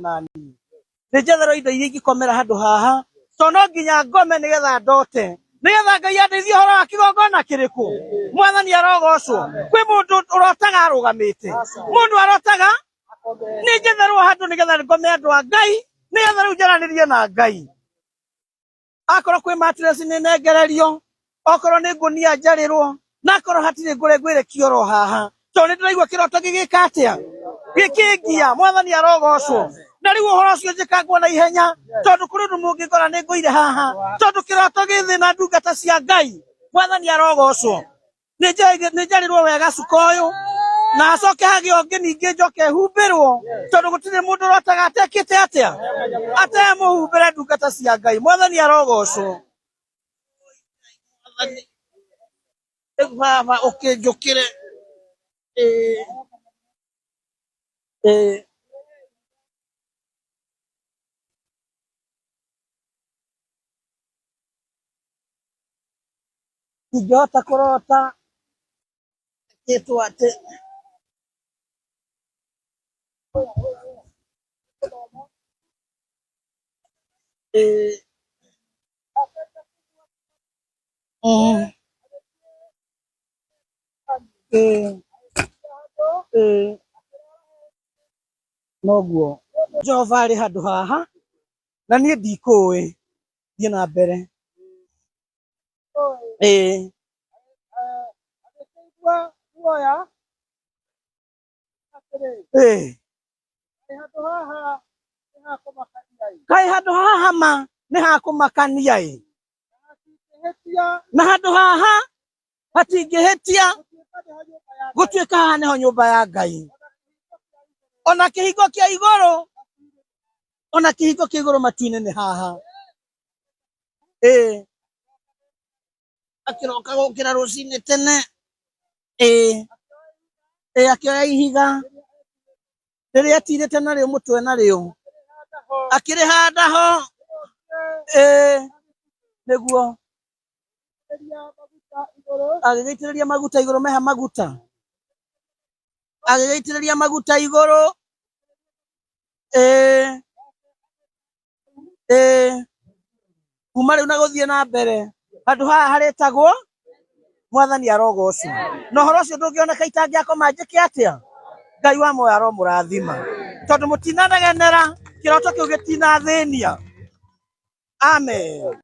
Nani nĩ njetherwo indo iria ingĩkomera handũ haha, tondũ no nginya ngome nĩgetha ndote, nĩgetha Ngai andeithie ũhoro wa kĩgongona kĩrĩkũ. Mwathani arogocwo. Kwĩ mũndũ ũrotaga arũgamĩte, mũndũ arotaga nĩ njetherwo handũ nĩgetha ngome andũ a Ngai, nĩgetha rĩu njaranĩrie na Ngai. Akorwo kwĩ mattress nĩ nengererio, okorwo nĩ ngũnia njarĩrwo, na akorwo hatirĩ ngũre ngwĩre kĩoro haha, tondũ nĩ ndĩraigua kĩroto gĩgĩka atĩa, gĩkĩngia. Mwathani arogocwo. Na rĩu ũhoro ũcio njĩkangwo na ihenya, tondũ kũrĩ ũndũ mũngĩngora nĩ ngũire haha, tondũ kĩroto gĩ thĩna ndungata cia Ngai. Mwathani arogocwo. Nĩ njarĩrwo wega cuka ũyũ, na acoke hagĩe ũngĩ ningĩ njoke humbĩrwo, tondũ gũtirĩ mũndũ ũrotaga atekĩte atĩa, atemũhumbĩre. Ndungata cia Ngai, Mwathani arogocwo. Mwathani rĩu baba ũkĩnjũkĩre. Ĩĩ ĩĩ, ingĩhota kũrota ĩtwo atĩ ĩĩ ĩĩ ĩĩ, noguo Jehova arĩ handũ haha na niĩ ndikũĩ. Thiĩ na mbere. Ĩĩ. Agĩkĩigua guoya atĩrĩ, kaĩ handũ haha nĩ ha kũmakania-ĩ, Kaĩ handũ haha ma nĩ ha kũmakania ĩ, hatingĩhĩtia na handũ haha hatingĩhĩtia gũtuĩka nĩho nyũmba ya Ngai, gũtuĩka haha nĩho nyũmba ya Ngai, ona kĩhingo kĩa igũrũ, ona kĩhingo kĩa igũrũ matu-inĩ nĩ haha. Ĩĩ, akĩroka gũkĩra rũcinĩ tene. Ĩĩ ĩĩ, akĩoya ihiga rĩrĩa atirĩte narĩo mũtwe narĩo, akĩrĩhanda ho. Ĩĩ nĩguo agĩgĩitĩrĩria maguta igũrũ, meha maguta, agĩgĩitĩrĩria maguta igũrũ. Ĩĩ ĩĩ, kuma rĩu na gũthiĩ na mbere handũ haha harĩtagwo Mwathani arogocwo. Na ũhoro ũcio ndũngĩoneka itangĩakoma njĩke atĩa. Ngai wa muoyo aromũrathima, tondũ mũtinanegenera, kĩroto kĩu gĩtinathĩnia. Amen.